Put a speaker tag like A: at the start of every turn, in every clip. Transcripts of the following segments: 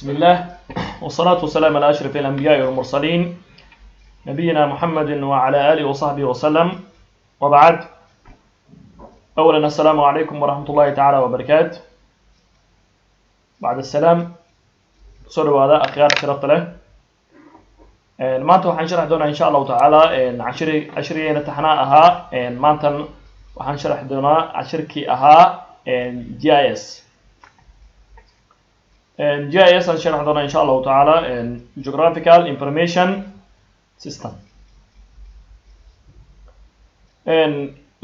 A: بسم الله والصلاة والسلام على أشرف الأنبياء والمرسلين نبينا محمد وعلى آله وصحبه وسلم وبعد. أولا السلام عليكم ورحمة الله تعالى وبركاته. بعد السلام soo dhawaada akhyaar sharafta leh. Maanta waxaan sharxi doonaa insha Allahu tacaala cashiri cashirigeena taxnaa ahaa. Maantan waxaan sharxi doonaa cashirkii ahaa GIS. GIS aan sharxi doonaa insha Allahu tacaala, Geographical Information System.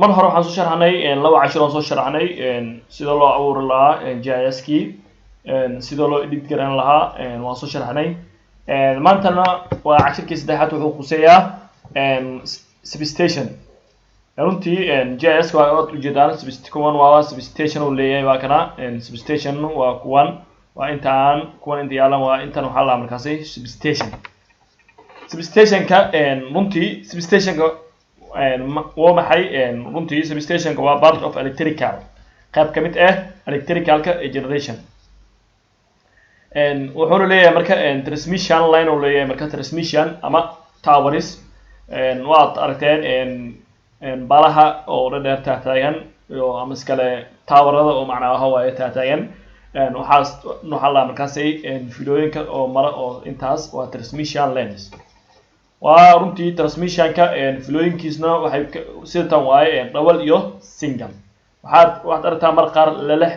A: Mar hore waxaan soo sharxnay laba cashir oon soo sharxnay sida loo abuuri lahaa GIS kii, sida loo edit garan lahaa waan soo sharxnay. Maantana waa cashirkii saddexaad, wuxuu khuseeyaa substation. Runtii GIS waa waad ujeedaan, kuwan waa substation uu leeyahay, waa kana substation, waa kuwan, waa intaan kuwan inta yaalan, waa intan waxaa lahaa markaasi substation. Substationka runtii substationka waa maxay? Runtii substationka waa part of electrical, qayb ka mid ah electricalka generation. Wuxuuna leeyahay marka transmission line uu leeyahay, marka transmission ama towers. Waad aragteen balaha oo dhadheer taagtaagan iyo ama iskale towerada oo macnaa waxa waaye taagtaagan. Waxaas waxaa la markaasi filooyinka oo mara oo intaas waa transmission lines. Waa runtii transmissionka filooyinkiisna waxay sida tan waaye, double iyo single. Waxaad aragtaa mar qaar leleh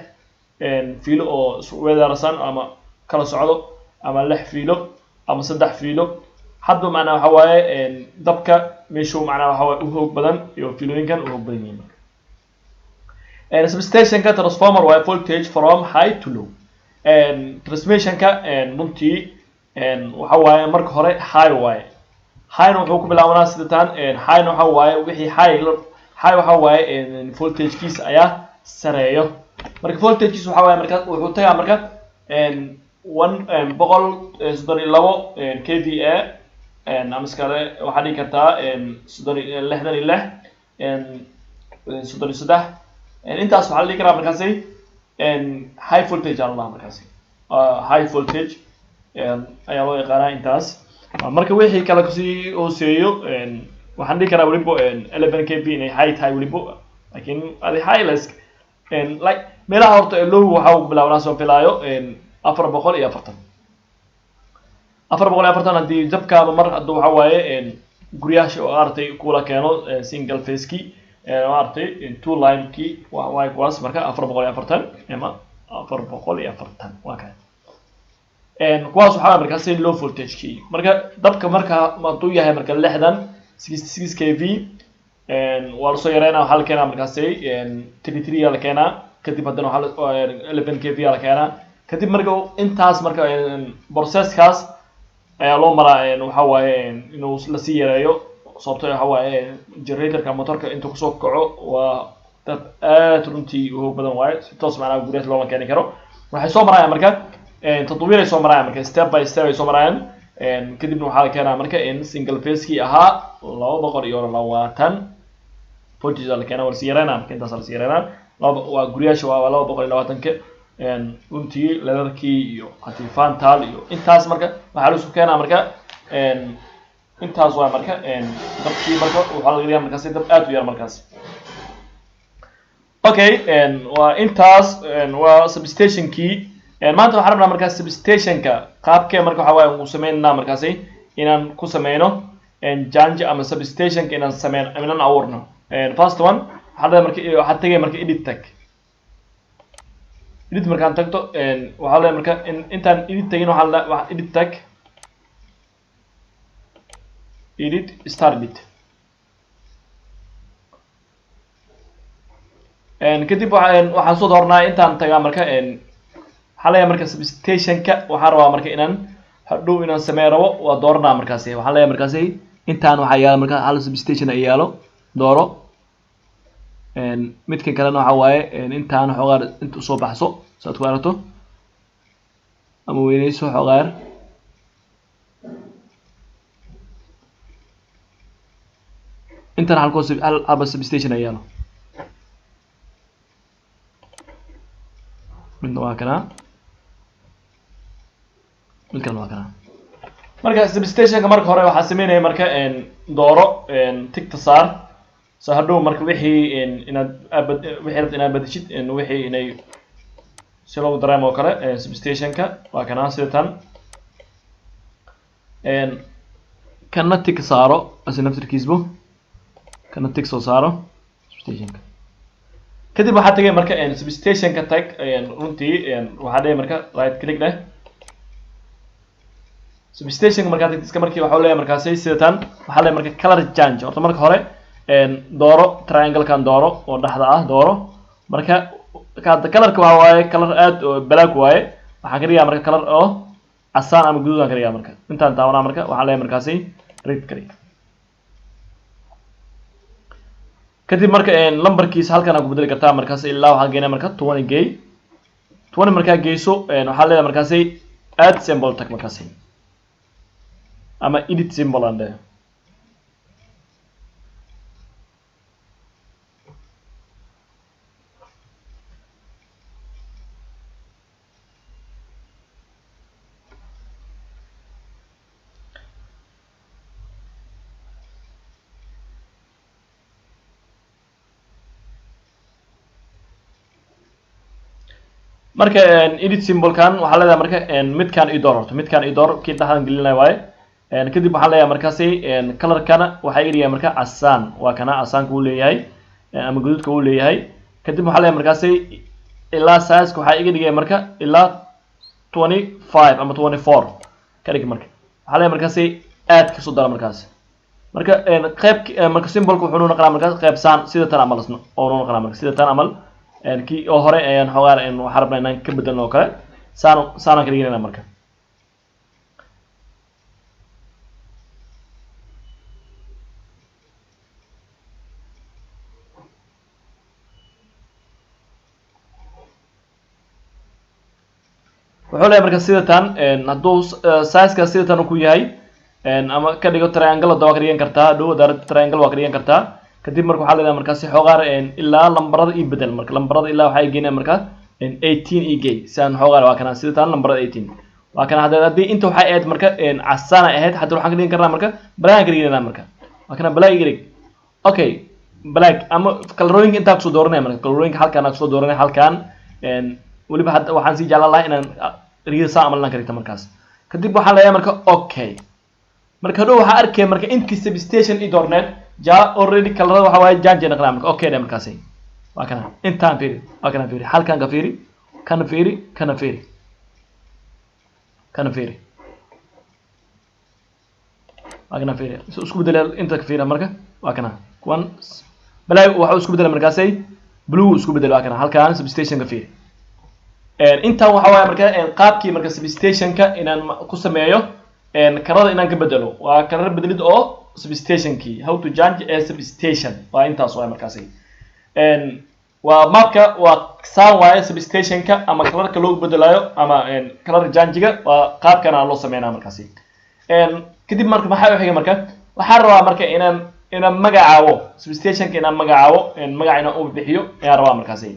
A: fiilo oo iswedaarsan ama kala socdo, ama lix fiilo ama saddex fiilo, hadba macnaa waxa waaye dabka meeshuu macnaa waxa waaye u hoog badan iyo fiilooyinkan u hoog badan yihiin. Substationka transformer waaye voltage from high to low. Transmissionka runtii waxa waaye marka hore high waaye, highna wuxuu ku bilaabanaa sida tan. Highna waxa waaye wixii high, high waxa waaye voltagekiisa ayaa sareeyo. Marka voltagekiisa waxa waaye marka wuxuu tagaa marka one 132 kVA, ama iskale waxaa dhigi kartaa soddon iyo 66, 33, intaas waxaa la dhigi karaa markaasi high voltage aa la dhahaa markaasi, high voltage ayaa loo yaqaanaa intaas. Marka wixii kale kasii hooseeyo waxaan dhihi karaa weliba 11 kV inay high tahay weliba, laakiin adi high les like meelaha horta low waxa uu bilaabanaa soo filaayo 440, 440. Haddii jabkaaba mar hadduu waxa waaye guryaasha oo aragtay kula keeno single faceki, maaragtay two line-kii waay kuwaas, marka 440 ama 440 waa kan. Kuwaas waxaa markaasi low voltage-kii. Marka dabka marka hadduu yahay marka 60, 66 kV, waa lasoo yareynaa, waxaa la keenaa markaasi 33 aa la keenaa, kadib haddana waxaa 11 kV aa la keenaa. Kadib marka intaas marka processkaas ayaa loo maraa, waxa waaye inuu lasii yareeyo, sababto waxa waaye generatorka motorka intuu kusoo kaco waa dad aad runtii u hoog badan waaye, si toos macnaha guryaha looma keeni karo. Waxay soo marayaan marka tadwiir ay soo marayaan, marka step by step ay soo marayaan. Kadibna waxaa la keenaa marka in single facekii ahaa 220 voltage la keenaa, waa lasii yareynaa marka intaas lasii yareynaa. Laba waa guryaasha waa 220-ka. Runtii ledarkii iyo haddii fantal iyo intaas marka waxaa la isku keenaa marka intaas waa marka dabkii marka waxaa laga dhigaa markaasi dab aad u yar markaas. Okay, waa intaas, waa substationkii. Maanta waxaan rabnaa markaas substationka qaabkee marka waxa waaye uu sameynaa markaasi inaan ku sameyno jange ama substationka inaan sameyn inaan abuurno. First one waxaa leedahay marka waxaad tegay marka edit tag. Edit markaan tagto waxaa leedahay marka intaan edit tagin waxaa la edit tag, edit, start edit. Kadib waxaan soo doornaa intaan tagaa marka waxaa leeyahay marka substationka waxaan rabaa marka inaan hadhow inaan sameyn rabo, waa dooranaa markaasi. Waxaan leeyahay markaasi intaan waxaa yaalo marka hal substation ay yaalo, dooro. Midkan kalena waxa waaye intaan xoogaa inta usoo baxso si aad ku aragto ama weyneyso xoogaa yar. Intaan halkoo hal haba substation ay yaalo, midna waa kanaa. Midkan waa kana. Marka substationka marka hore waxaa sameynaya marka dooro, tigta saar, so hadhow marka wixii inaad wixii rabta inaad badishid, wixii inay si loogu dareemo oo kale. Substationka waa kana sida tan. Kana tig saaro asi naftirkiisbu, kana tig soo saaro substationka. Kadib waxaa tagay marka substationka tag. Runtii waxaa dhigay marka right click dheh substationka. Markaa tagtid iska markii waxaa leeyahay markaasi sida tan, waxaa leeyahay marka color change. Horta marka hore dooro triangle-kan, dooro oo dhexda ah dooro. Marka colorka waxa waaye color aad oo black waaye. Waxaan ka dhigaa marka color oo casaan ama guduud aan ka dhigaa. Marka intaan taabanaa marka waxaa leeyahay markaasi red ka dhig. Kadib marka lambarkiisa halkan aa ku bedeli kartaa markaas. Ilaa waxaa geynaa marka 20 gey. 20 markaa geyso, waxaa leedahay markaasi add symbol tag markaasi ama edit symbol aan dhahay. Marka edit symbolkan waxaa leedahay marka midkan i door, horto midkan i door, kii dhexdan gelinaya waaye. Kadib waxaan leeyahay markaasi colorkana waxaa iga dhigaya marka casaan. Waa kana casaanka uu leeyahay ama guduudka uu leeyahay. Kadib waxaa leeyahay markaasi ilaa sizeka waxaa iga dhigaya marka ilaa 25 ama 24 ka dhig. Marka waxaa leeyahay markaasi aad kasoo dara markaasi. Marka qeyb marka symbolka wuxuu noo noqonaa markaas qeyb saan sida tan amal oo noo noqonaa marka sida tan amal. Kii oo hore ayaan xoogaa waxaan rabnaa inaan ka bedelno oo kale, saan saanaan ka dhiganayna marka. Wuxuu leeyahay marka sida tan, hadduu sizeka sida tan ku yahay ama ka dhigo triangle, hadda waa ka dhigan kartaa dhow, haddaa triangle waa ka dhigan kartaa. Kadib marka waxaa leedahay markaasi xoogaar ilaa lambarada ii bedel. Marka lambarada ilaa waxay geynaya marka 18 ii gey si aan xoogaar. Waa kana sida tan, lambarada 18 waa kana. Hadda haddii inta waxay ahayd marka casaan ay ahayd, hadda waxaan ka dhigan karnaa marka black aan ka dhiganaa. Marka waa kana, black iga dhig. Okay, black ama kalarooyinka intaa kusoo dooranaya. Marka kalarooyinka halkaan aan kusoo dooranaya halkaan. Weliba hadda waxaan sii jeclaan lahaa inaan rigida saa amal inaan ka dhigto markaas. Kadib waxaan leeyahay marka okay. Marka hadhow waxaa arkaya marka intii substation i doorneed ja already kalarada waxa waaye janje naqnaa. Marka okay dhe markaasi. Waa kana, intaan fiiri, waa kana, fiiri halkaan, ka fiiri, kana fiiri, kana fiiri, kana fiiri, waa kana fiiri. So isku bedela inta ka fiira. Marka waa kana kuwan balaa waxa isku bedela markaasay blue isku bedela. Waa kana halkaan substation ka fiiri. Intaan waxa waaye marka qaabkii marka substationka inaan ku sameeyo karada inaan ka bedelo, waa karar bedelid oo substationkii, how to change a substation, waa intaas waay markaasi. Waa mapka waa saan waaye substationka ama kalarka loogu bedelayo ama kalar janjiga, waa qaabkana loo sameynaa markaasi. Kadib marka maxaa u xiga? Marka waxaan rabaa marka inaan magacaabo substationka, inaan magacaabo, magac inaan u bixiyo ayaan rabaa markaasi.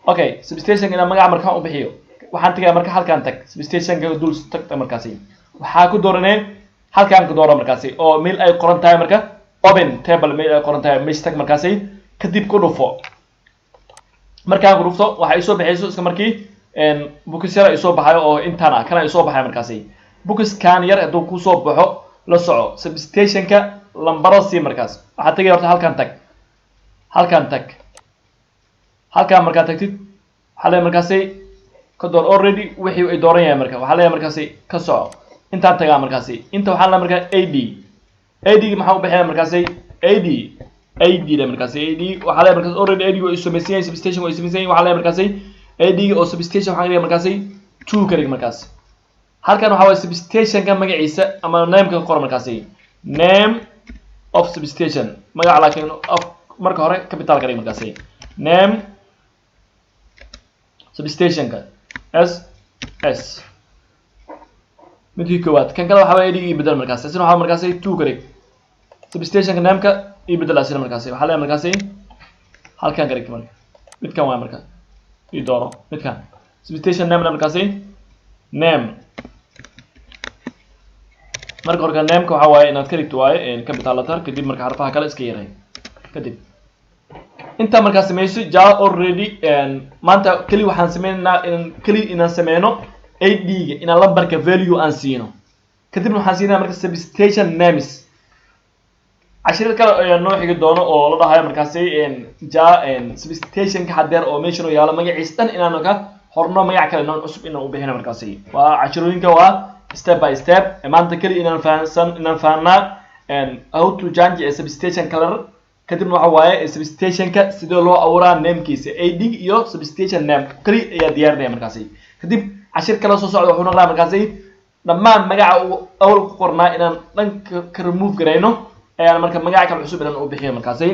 A: Okay, substationka inaan magaca markaan u bixiyo, waxaan tagayaa marka halkaan tag, substationka dul tagta markaasi. Waxaa ku dooranee halkaan ku doora markaasi oo meel ay qoran tahay marka open table, meel ay qoran tahay meesha tag markaasi. Kadib ku dhufo. Markaan ku dhufto waxa isoo baxayso iska markii box yar ay soo baxayo oo intaan ah, kana ay soo baxay markaasi. Boxkan yar hadduu kusoo baxo, la soco substationka lambaro sii markaas. Waxaad tagay horta halkaan tag, halkaan tag. Halkaan markaad tagtid waxaa leeyahay markaasi ka door. Already wixii ay dooran yahay marka waxaa leeyahay markaasi ka soco. Intaan tagaa markaasi, inta waxaa leeyahay marka AD. AD maxaa u bixinaya markaasi? AD, AD le markaasi AD waxaa leeyahay markaasi already AD waa samaysan yahay, substation waa samaysan yahay. Waxaa leeyahay markaasi AD oo substation waxaa leeyahay markaasi 2 ka dhig markaasi. Halkan waxaa waaye substationka magaciisa ama nameka ka qor markaasi, name of substation magaca, laakiin of marka hore capital ka dhig markaasi. Name substationka S S midkii koowaad. Kan kale waxaa waaye AD ii bedel markaasi, isna waxaa markaasi 2 ka dhig. Substationka nameka ii bedel asina markaasi. Waxaa leeyahay markaasi halkan ka dhig marka midkan waay marka ii dooro midkan. Substation name markaasi, name Marka hore nameka waxaa waaye inaad ka dhigto waaye capital letter, kadib marka xarfaha kale iska yaray. Kadib intaa markaa sameyso, ja, already maanta keli waxaan sameynaynaa in keli inaan sameyno AD-ga, inaan lambarka value aan siino. Kadibna waxaan siinaya marka substation names. Cashirada kale ayaa noo xigi doono oo la dhahayo markaasi ja substationka hadeer oo meeshan uu yaalo magaciis dhan inaan ka horno magac kale noon cusub inaan u bixino. Markaasi waa cashirooyinka, waa step by step. Maanta keli inaan fahansan, inaan fahanaa how to change a substation color. Kadibna waxa waaye substationka sidee loo abuuraa namekiisa, AD iyo substation name keli ayaa diyaarinaya. Markaasi kadib cashir kale soo socda wuxuu noqdaa markaasi dhammaan magaca uu awal ku qornaa inaan dhanka ka remove garayno, ayaan marka magaca kale cusub inaan u bixiyo. Markaasi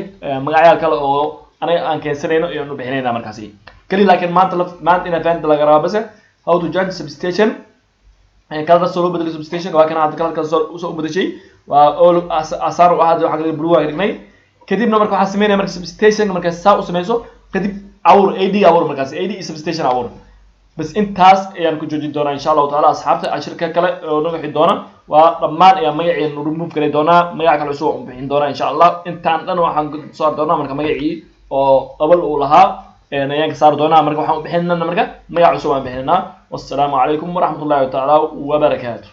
A: magacyaal kale oo anaga aan keensanayno ayaan u bixinayna markaasi keli. Laakiin maanta maanta inaa fahamta laga rabaa base how to change substation color, soo loo bedelay substation. Waa kana hadda colorka soo usoo bedeshay, waa all asaar u ahaa, waxa blue aan dhignay. Kadibna marka waxaan sameynaya marka substation marka saa u sameyso, kadib awr AD awr markaasi AD iyo substation awr bas. Intaas ayaan ku joojin doonaa, insha Allahu taala. Asxaabta, cashirka kale oo naga xi doona waa dhammaan ayaa magacii remove garay doonaa, magac kale cusub aan bixin doonaa, insha Allah. Intaan dhan waxaan ku saari doonaa marka magacii oo qabal uu lahaa ayaan ka saari doonaa. Marka waxaan u bixinana marka magac cusub aan bixinanaa. Wassalaamu calaykum waraxmat ullahi tacaala wabarakaatu.